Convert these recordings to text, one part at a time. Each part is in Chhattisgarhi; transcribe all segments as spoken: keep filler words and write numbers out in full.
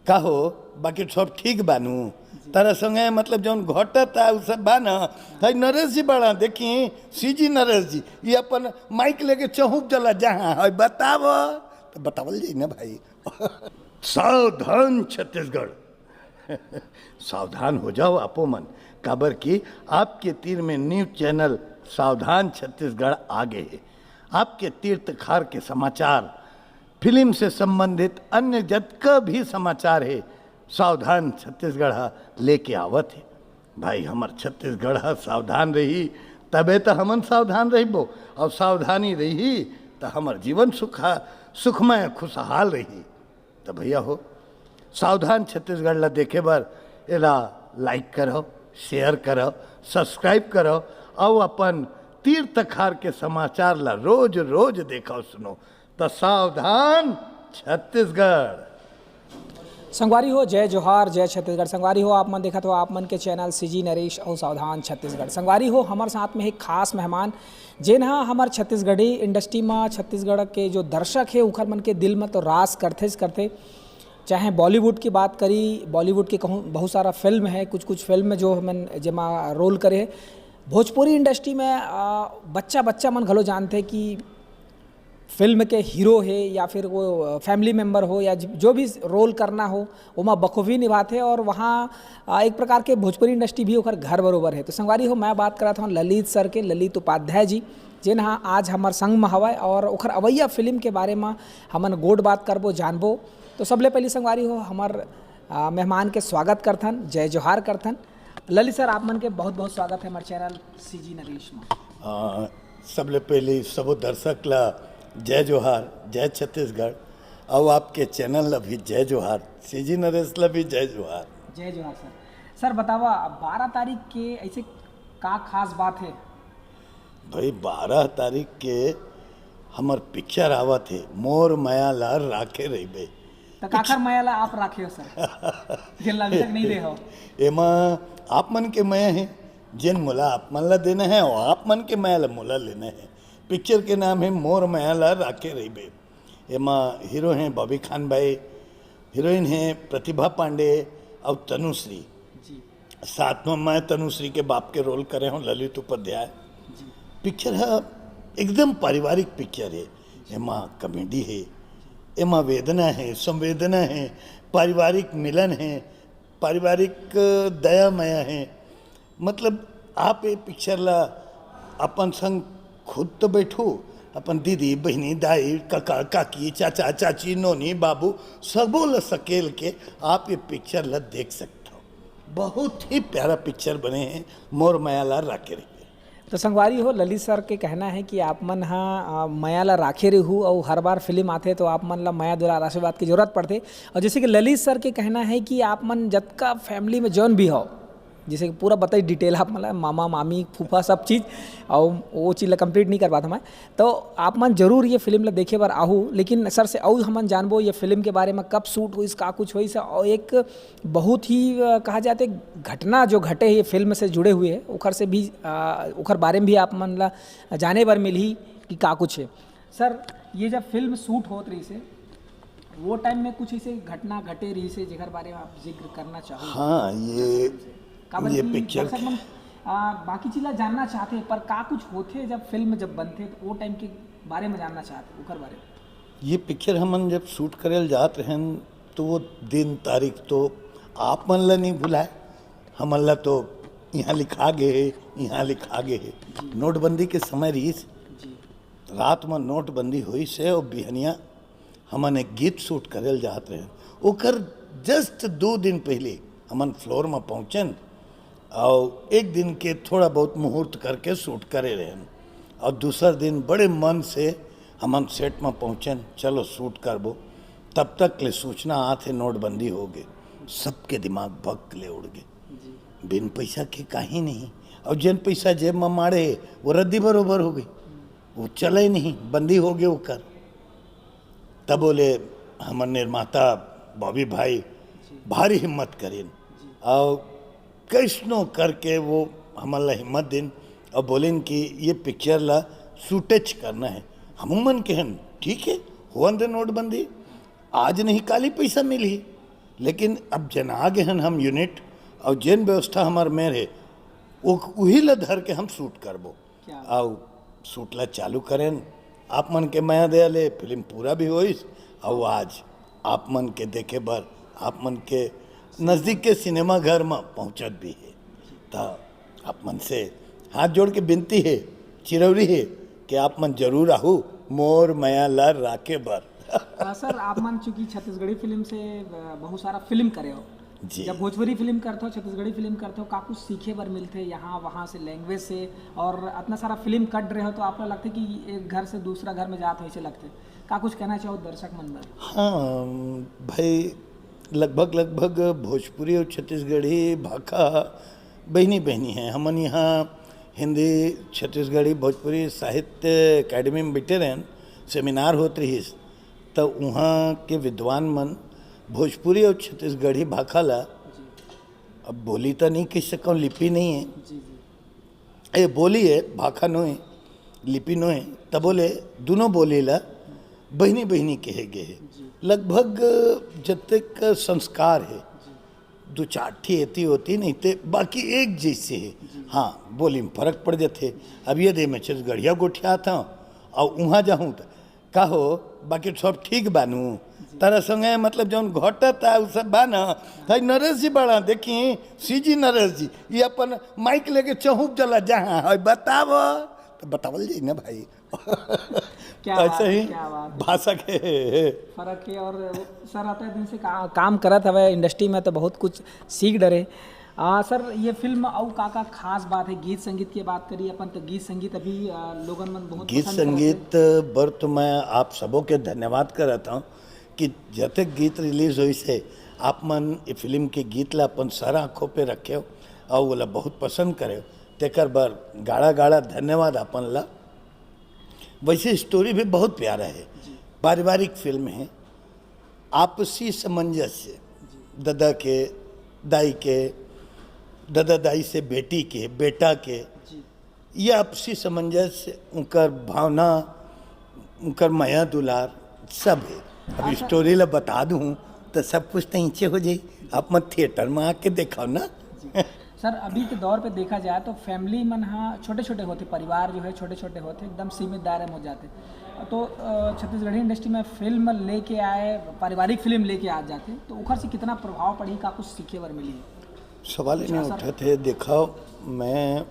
का हो, बाकी सब ठीक बानू? तारा संगे मतलब जौन घटता उ सब बा न? है नरेश जी बड़ा, देखी सीजी नरेश जी, ये अपन माइक लेके चहुप जला जहाँ है, बताव। तो बतावल जाई ना भाई। सावधान छत्तीसगढ़। सावधान हो जाओ आपो मन, काबर कि आपके तीर में न्यूज चैनल सावधान छत्तीसगढ़ आ गए है। आपके तीर तखार के समाचार, फिल्म से संबंधित अन्य जतका भी समाचार है, सावधान छत्तीसगढ़ ह लेके आवत है। भाई, हमर छत्तीसगढ़ ह सावधान रही, तबे तो हमन सावधान रहिबो, और सावधानी रही तो हमर जीवन सुखा सुखमय खुशहाल रही। तो भैया हो, सावधान छत्तीसगढ़ ला देखे बर एला लाइक करो, शेयर करो, सब्सक्राइब करो, और अपन तीर तखार के समाचार ला रोज रोज देखो सुनो। तो सावधान छत्तीसगढ़। संगवारी हो, जय जोहार, जय छत्तीसगढ़। संगवारी हो, आप मन देखत हो आप मन के चैनल सीजी नरेश और सावधान छत्तीसगढ़। संगवारी हो, हमर साथ में एक खास मेहमान, जेन ह हमर छत्तीसगढ़ी इंडस्ट्री में, छत्तीसगढ़ के जो दर्शक है, उखर मन के दिल में तो राज करथे ज करथे। चाहे बॉलीवुड की बात करी, बॉलीवुड के कहूँ बहुत सारा फिल्म है, कुछ कुछ फिल्म जो हमन जेमा रोल करे है। भोजपुरी इंडस्ट्री में आ, बच्चा बच्चा मन घलो जानथे कि फिल्म के हीरो है या फिर वो फैमिली मेम्बर हो या ज- जो भी रोल करना हो, ओमा बखूबी निभाथे और वहाँ आ, एक प्रकार के भोजपुरी इंडस्ट्री भी ओकर घर बरोबर है। तो संगवारी हो, मैं बात करत हूँ ललित सर के, ललित उपाध्याय जी, जेन हा आज हमर संग में हवय और ओखर अवैया फिल्म के बारे में हमन गोठ बात करबो, जानबो। तो सबले पहली संगवारी हो, हमर आ, मेहमान के स्वागत करथन, जय जोहार करथन। ललित सर, आप मन के बहुत बहुत स्वागत है हमारे चैनल सीजी नरेश में। आ, सबले पहले सबो दर्शक ला जय जोहार, जय छत्तीसगढ़, और आपके चैनल ला भी जय जोहार, सीजी नरेश ला भी जय जोहार। जय जोहार सर। सर बतावा, बारह तारीख के ऐसे का खास बात है? भाई, बारह तारीख के हमर पिक्चर आवत है, मोर मया ला राखे रहिबे। तो काखर मया ला आप राखे हो सर, जेन ला अभी तक नहीं दे हो? एमा आप मन के मया है, जेन मोला आप मन ला देना है और आप मन के मया ला मोला लेना है। पिक्चर के नाम है मोर मया ला राखे रहिबे। एमा हीरो हैं बॉबी खान भाई, हीरोइन हैं प्रतिभा पांडे और तनुश्री। जी। साथ में मैं तनुश्री के बाप के रोल करे हूँ, ललित उपाध्याय। जी। पिक्चर है, एकदम पारिवारिक पिक्चर है। एमा कॉमेडी है, एमा वेदना है, संवेदना है, पारिवारिक मिलन है, पारिवारिक दया मया है। मतलब आप ये पिक्चर ला अपन संग खुद तो बैठू, अपन दीदी, बहिनी, दाई, काका, काकी, चाचा, चाची, नोनी, बाबू, सबो ला सकेल के आप ये पिक्चर ला देख सकते हो। बहुत ही प्यारा पिक्चर बने हैं, मोर मया ला राखे रहिबे। तो संगवारी हो, ललित सर के कहना है कि आप मन हा आ, मया ला राखे रहू और हर बार फिल्म आथे तो आप मन ला मया दुलार आशीर्वाद की जरूरत पड़थे। और जैसे कि ललित सर के कहना है कि आप मन जतका फैमिली में जौन भी हो, जैसे कि पूरा बताई डिटेल आप मन ला, मामा, मामी, फूफा, सब चीज, और वो चीज ला कंप्लीट नहीं कर पाता मैं। तो आप मन जरूर ये फिल्म ला देखे बर आहू। लेकिन सर से अउ हमन जानबो ये फिल्म के बारे में, कब शूट होइस, का कुछ होइस, और एक बहुत ही आ, कहा जाते घटना जो घटे ये फिल्म से जुड़े हुए है, ओखर से भी आ, ओखर बारे में भी आप मन ला जाने बर मिलही कि का कुछ है। सर, ये जब फिल्म शूट होत रहिस हे, वो टाइम में कुछ ऐसे घटना घटे रहिस हे जेकर बारे में आप जिक्र करना चाहो? हाँ, ये काबर ये कि पिक्चर दर्शक मन आ, बाकी चीज ला जानना चाहते हैं, पर का कुछ होथे जब फिल्म जब बनथे तो वो टाइम के बारे में जानना चाहते हैं, ओकर बारे में। ये पिक्चर हमन जब शूट करे ल जात रहेन, तो वो दिन तारीख तो आप मन ला नहीं भुलाए, हमन ला तो यहाँ लिखा गे हे, यहाँ लिखा गे हे। नोटबंदी के समय रहिस, जी। रात में नोटबंदी होइस हे और बिहनिया हमन एक गीत शूट करे ल जात रहेन। ओकर जस्ट दो दिन पहले हमन फ्लोर में पहुँचेन और एक दिन के थोड़ा बहुत मुहूर्त करके शूट करे रहेन और दूसर दिन बड़े मन से हमन सेट में पहुँचेन, चलो शूट करबो। तब तक ले सूचना आत हे नोटबंदी हो गे, सबके दिमाग भक ले उड़ गे। जी। बिन पैसा के काही नहीं, और जेन पैसा जेब में माड़े हे वो रद्दी बरोबर हो गई, वो चले नहीं, बंदी हो गए ओकर। तब बोले हमर निर्माता बॉबी भाई भारी हिम्मत करेन और कैसनो करके वो हमन ला हिम्मत दिन और बोलेन कि ये पिक्चर ला शूटेज करना है। हमू मन कहन ठीक है, होवन दे नोटबंदी, आज नहीं काली पैसा मिलही। लेकिन अब जेन आ गे हन हम यूनिट, अउ जेन व्यवस्था हमर मेर हे, वो, उही ला धर के हम शूट करबो। क्या? अउ शूट ला चालू करेन, आप मन के मया दया ले फिल्म पूरा भी होइस, अउ आज आप मन के देखे बर, आप मन के नजदीक के सिनेमा घर म पहुँचत भी हे। त आप मन से हाथ जोड़ के विनती हे, चिरौरी हे कि आप मन जरूर आहू मोर मया ला राखे बर। अ, सर, आप मन चूंकि छत्तीसगढ़ी फिल्म से, अ, बहुत सारा फिल्म करे हो, जी। जब भोजपुरी फिल्म करते हो, छत्तीसगढ़ी फिल्म करते हो, का कुछ सीखे बर मिलथे यहाँ वहाँ से, लैंग्वेज से, और इतना सारा फिल्म कट रहे हो, तो आपको लगता है कि एक घर से दूसरा घर में जात हो, ऐसे लगते? का कुछ कहना चाहो दर्शक मन बर? हाँ भाई, लगभग लगभग भोजपुरी अउ छत्तीसगढ़ी भाखा बहिनी बहिनी हे। हमन यहाँ हिंदी, छत्तीसगढ़ी, भोजपुरी साहित्य एकेडमी में बइठे रहेन, सेमिनार होत रहिस, त उहाँ के विद्वान मन भोजपुरी अउ छत्तीसगढ़ी भाखा ला, अब बोली त नहीं कह सकौं, लिपि नहीं हे, जी जी। ए बोली हे, भाखा नोहे, लिपि नोहे, तभो ले दुनों बोली ला बहिनी बहिनी कहे गे हे। लगभग जतेक संस्कार हे, दू चार ठी एती ओती नहीं ते बाकी एक जैसे हे। हाँ, बोली में फर्क पड़ जाथे। अब ये दे मैं छत्तीसगढ़िया गोठियात हौं अउ उहाँ जाहूँ त का हो, बाकी सब ठीक बानू? तारा संगे मतलब जौन घटता उ सब बा न। है नरेश जी बड़ा, देखी सीजी नरेश जी, ये अपन माइक लेके चहुप जला जहाँ है, बताव। त बतावल जाई ना भाई। क्या ऐसे बात है, ही क्या बात है। भाषा के फर्क हे। और सर अतने दिन से का, काम करत हवे इंडस्ट्री में, तो बहुत कुछ सीख डरे। आ, सर, ये फिल्म अउ का का खास बात हे? गीत संगीत के बात करी अपन, तो गीत संगीत अभी, आ, लोगन मन बहुत गीत पसंद करत हे। संगीत बर तो मैं आप सबो के धन्यवाद करत हौं कि जतेक गीत रिलीज होइस हे, आप मन ये फिल्म के गीत ला अपन सर आँखों पे रखे हो अउ ओला बहुत पसंद करे हो, तेकर बर गाड़ा गाड़ा धन्यवाद अपन ला। वैसे स्टोरी भी बहुत प्यारा हे, पारिवारिक फिल्म हे, आपसी सामंजस्य, ददा के, दाई के, ददा दाई से बेटी के, बेटा के, ये आपसी सामंजस्य, उनकर भावना, उनकर मया दुलार सब हे। अब स्टोरी ला बता दूँ त सब कुछ तो नीचे हो जाई, आप मन थिएटर में आके देखव ना। सर, अभी के दौर पे देखा जाए तो फैमिली मन हा छोटे छोटे होथे, परिवार जो है छोटे छोटे होथे, एकदम सीमित दायरे में हो जाथे। तो अ, छत्तीसगढ़ी इंडस्ट्री में फिल्म लेके आए, पारिवारिक फिल्म लेके आ जाथे, तो ओखर से कितना प्रभाव पड़ी, का कुछ सीखे बर मिली? सवाल ही नहीं उठत हे। देखव, मैं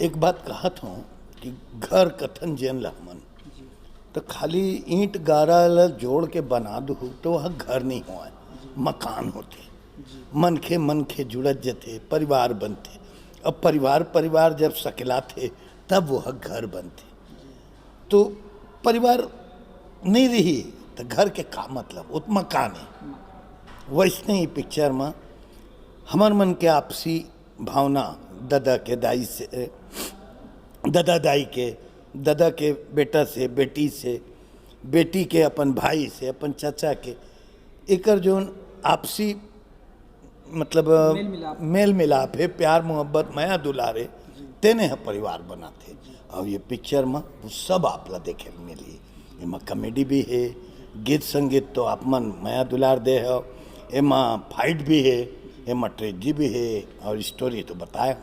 एक बात कहत हौं कि घर कथन जेन ला हमन, त खाली ईंट गारा ला जोड़ के बना दू त वह घर नहीं होय, मकान होथे। मनखे मनखे जुड़त जथे, परिवार बनथे। अब परिवार परिवार जब सकलाथे तब वह घर बनथे। तो परिवार नहीं रही त घर के का मतलब, वो त मकान हे। वैसने ही पिक्चर में हमर मन के आपसी भावना, ददा के दाई से, ददा दाई के, ददा के बेटा से, बेटी से, बेटी के अपन भाई से, अपन चाचा के, एकर जोन आपसी मतलब मेल मिलाप। मेल मिलाप हे, प्यार मोहब्बत, मया दुलार हे, तेने ह परिवार बनाथे। अउ ये पिक्चर म वो सब आप ला देखे ल मिलही। एमा कॉमेडी भी हे, गीत संगीत तो आप मन मया दुलार दे हो, एमा फाइट भी हे, एमा ट्रेजेडी भी हे, अउ स्टोरी तो बताए।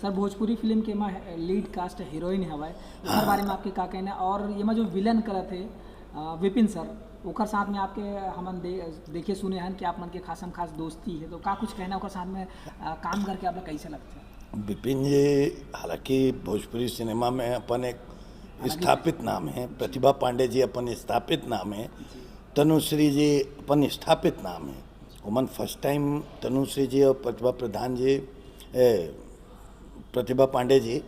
सर, भोजपुरी फिल्म के एमा लीड कास्ट हीरोइन हवय, ओकर बारे में आपके का कहना है? और एमा जो विलन करत हे, अ, विपिन सर, ओकर साथ में आपके हमन दे-, देखे सुने हन कि आप मन के खासम खास दोस्ती है, तो का कुछ कहना ओकर साथ में, अ, काम करके आप लोग कैसे लगते हैं? विपिन जी हालांकि भोजपुरी सिनेमा में अपन एक स्थापित नाम है, प्रतिभा पांडे जी अपन स्थापित नाम है, तनुश्री जी अपन स्थापित नाम है। ओमन फर्स्ट टाइम तनुश्री जी और प्रतिभा प्रधान जी, ए, प्रतिभा पांडे जी,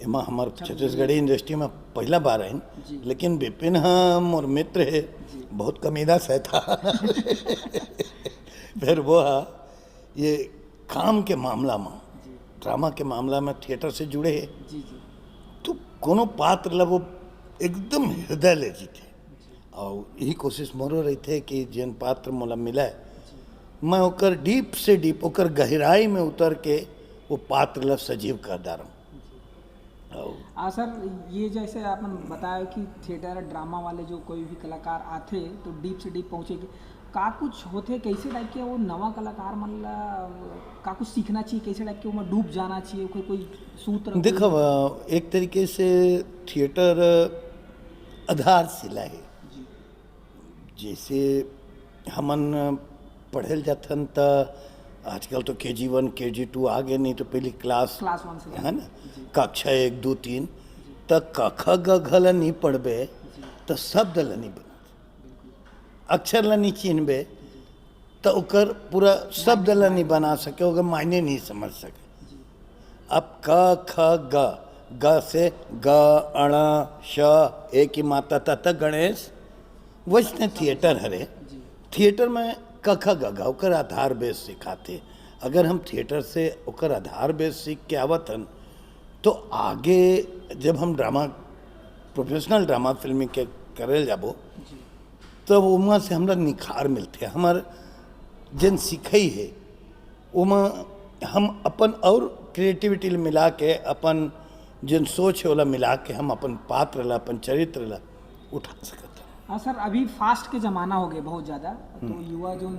एमा हमर छत्तीसगढ़ी इंडस्ट्री में पहला बार आइन। लेकिन विपिन ह मोर मित्र है, बहुत कमीना सै था। फिर वो ह ये काम के मामला में, ड्रामा के मामला में थिएटर से जुड़े है, जी जी। तो कोनो पात्र ला वो एकदम हृदय ले जीथे। और यही कोशिश मोरो रहिथे कि जेन पात्र मोला मिले, मैं ओकर डीप से डीप, ओकर गहराई में उतर के वो पात्र ला सजीव कर डारूं। और आ सर, ये जैसे आपने बताया कि थिएटर ड्रामा वाले जो कोई भी कलाकार आथे तो डीप से डीप पहुँचे कि का कुछ होथे, कैसे टाइप के वो नवा कलाकार मन ला का कुछ सीखना चाहिए, कैसे टाइप के ओमा डूब जाना चाहिए, कोई कोई सूत्र, कोई देखो, अ, एक तरीके से थिएटर आधारशिला है। जैसे हमन पढ़े ल जाथन, त आजकल तो के जी वन, के जी टू आ गए, नहीं तो पहली क्लास, क्लास वन से है ना, कक्षा एक, दो, तीन, त क ख ग घ ल नहीं पढ़बे, त शब्द ल नहीं बना, अक्षर ल नहीं चिन्हबे, त ओकर पूरा शब्द ल नहीं बना सके, ओकर मायने नहीं समझ सके। अब क ख ग, ग से ग, अण, श, ए की मात्रा त, त गणेश। वैसने थिएटर हरे। थिएटर में क ख ग घ ओकर आधार बेस सिखाथे। अगर हम थिएटर से ओकर आधार बेस सीख के आवत हन, तो आगे जब हम ड्रामा, प्रोफेशनल ड्रामा फिल्मिंग के करे ल जाबो, तब ओमा से हमरा निखार मिलथे। हमर जेन सिखई हे, ओमा हम अपन और क्रिएटिविटी ल मिला के, अपन जेन सोच हे, ओला मिला के हम अपन पात्र ला, अपन चरित्र ला उठा सकत हन। हाँ सर, अभी फास्ट के ज़माना हो गए बहुत ज़्यादा, तो युवा जो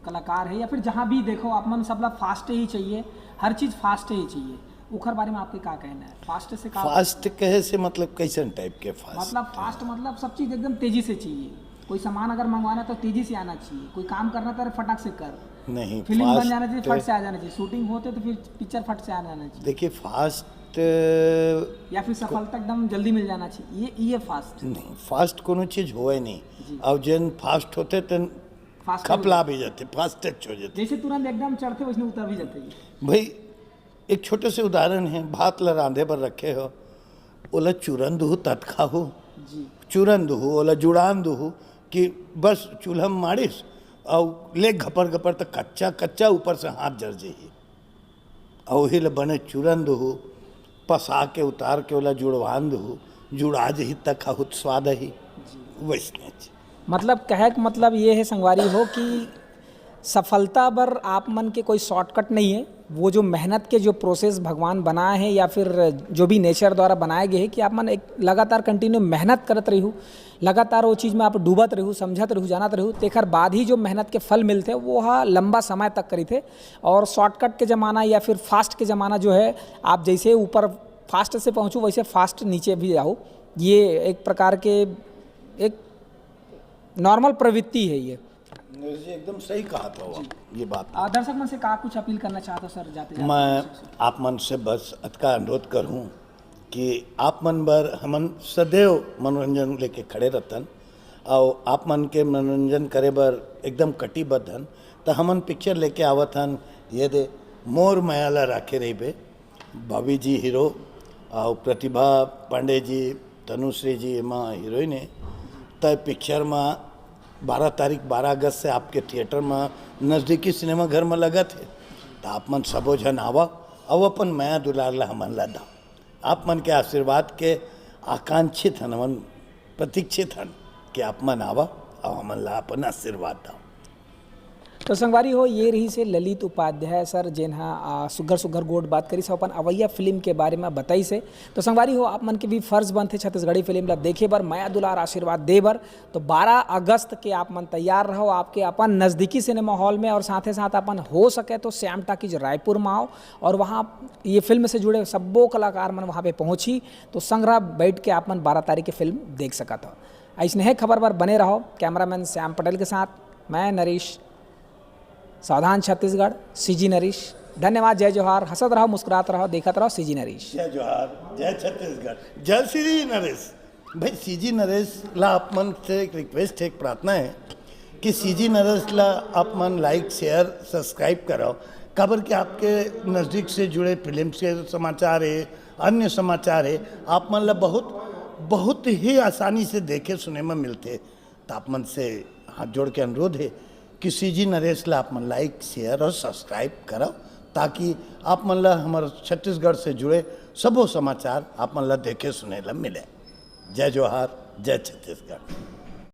कलाकार है या फिर जहाँ भी देखो, आप मन सबला फास्ट ही चाहिए, हर चीज़ फास्ट ही चाहिए। ओखर बारे में आपके का कहना है? फास्ट से का फास्ट कहे से मतलब कैसन टाइप के फास्ट? मतलब फास्ट मतलब सब चीज़ एकदम तेज़ी से चाहिए। कोई सामान अगर मंगवाना तो तेज़ी से आना चाहिए, कोई काम करना तो अरे फटाक से कर, नहीं, फिल्म बन फास्ट जाना चाहिए, फट से आ जाना चाहिए, शूटिंग होते तो फिर पिक्चर फट से आ जाना चाहिए, देखिए, फास्ट या फिर सफलता एकदम जल्दी मिल जाना चाहिए, ये ये फास्ट। नहीं, फास्ट कोनो चीज होए नहीं। और जेन फास्ट होथे तेन फास्ट खपला भी जाथे, फास्ट टच हो जाथे। जैसे तुरंत एकदम चढ़ते वैसे उतर भी जाते हैं। भाई, एक छोटे से उदाहरण है, भात ला रांधे बर रखे हो, ओला चूरन दुहू तत खाहू, जी। चूरन दुहू, ओला जुड़ान दुहू, कि बस चूल्हा में माड़िस और ले घपर घपर, तो कच्चा कच्चा ऊपर से हाथ जर जाही। और वही ले बने चूरन दुहू, पसा के उतार के ओला जुड़वान दुहू, जुड़ा जही त खाहू त स्वाद ही। वैसने जी। मतलब कहे के मतलब ये है संगवारी हो कि सफलता बर आप मन के कोई शॉर्टकट नहीं है। वो जो मेहनत के जो प्रोसेस भगवान बनाए हैं या फिर जो भी नेचर द्वारा बनाए गए हैं कि आप मन एक लगातार कंटिन्यू मेहनत करत रहिहू, लगातार वो चीज़ में आप डूबत रहिहू, समझत रहिहू, जानत रहिहू, तेखर बाद ही जो मेहनत के फल मिलथे वो हा लंबा समय तक करिथे। और शॉर्टकट के ज़माना या फिर फास्ट के ज़माना जो है, आप जैसे ऊपर फास्ट से पहुँचू वैसे फास्ट नीचे भी जाओ। ये एक प्रकार के एक नॉर्मल प्रवृत्ति है ये। जी, एकदम सही कहा था वो, ये बात। आ, दर्शक मन से का कुछ अपील करना चाहता सर, जाते जाते? मैं आप मन से बस अतका अनुरोध करूं कि आप मन बर हमन सदैव मनोरंजन लेके खड़े रहतन, और आप मन के मनोरंजन करे बर एकदम कटिबद्ध हन। त हमन पिक्चर लेके आवत हन, ये दे मोर मया ला राखे रहिबे, बॉबी जी हीरो, और प्रतिभा पांडे जी, तनुश्री जी एमा हीरोइन है। त पिक्चर में बारह तारीख, बारह अगस्त से आपके थिएटर में नज़दीकी सिनेमा घर में लगत है, त आप मन सबो झन आवा, और अपन मया दुलार ला हमन ला दा। आप मन के आशीर्वाद के आकांक्षित हन, हमन प्रतीक्षित हन कि आप मन आवा और हमन ला अपन आशीर्वाद दव। तो संगवारी हो, ये रहिसे ललित उपाध्याय सर, जेन हा, आ, सुग्घर सुग्घर गोठ बात करिस, अपन अवैया फिल्म के बारे में बताइस हे। तो संगवारी हो, आप मन के भी फर्ज बनथे छत्तीसगढ़ी फिल्म ला देखे बर, मया दुलार आशीर्वाद दे बर। तो बारह अगस्त के आप मन तैयार रहो, आपके अपन नज़दीकी सिनेमा हॉल में, और साथे साथ अपन हो सके तो श्याम टाकीज रायपुर में आओ, और वहाँ ये फिल्म से जुड़े सब्बो कलाकार मन वहाँ पे पहुँची, तो संगरा बैठ के आप मन बारह तारीख के फिल्म देख सकत हो। अइसने खबर बर बने रहो। कैमरामैन श्याम पटेल के साथ मैं नरेश, सावधान छत्तीसगढ़, सीजी नरेश। धन्यवाद, जय जोहार, हंसत रहो, मुस्कुरात रहो, देखत रहो सीजी नरेश। जय जोहार, जय छत्तीसगढ़, जय श्री नरेश। भाई, सीजी नरेश ला आप मन से एक रिक्वेस्ट है, एक प्रार्थना है कि सीजी नरेश ला आप मन लाइक, शेयर, सब्सक्राइब करो, काबर कि आपके नज़दीक से जुड़े फिल्म के समाचार है, अन्य समाचार है, आप मन ला बहुत, बहुत ही आसानी से देखे सुने में मिलथे। त आप मन से हाथ जोड़ के अनुरोध है कि सीजी नरेश ला आप मन लाइक, शेयर और सब्सक्राइब करो, ताकि आप मन ला हमर छत्तीसगढ़ से जुड़े सबो समाचार आप मन ला देखे सुने ला मिले। जय जोहार, जय छत्तीसगढ़।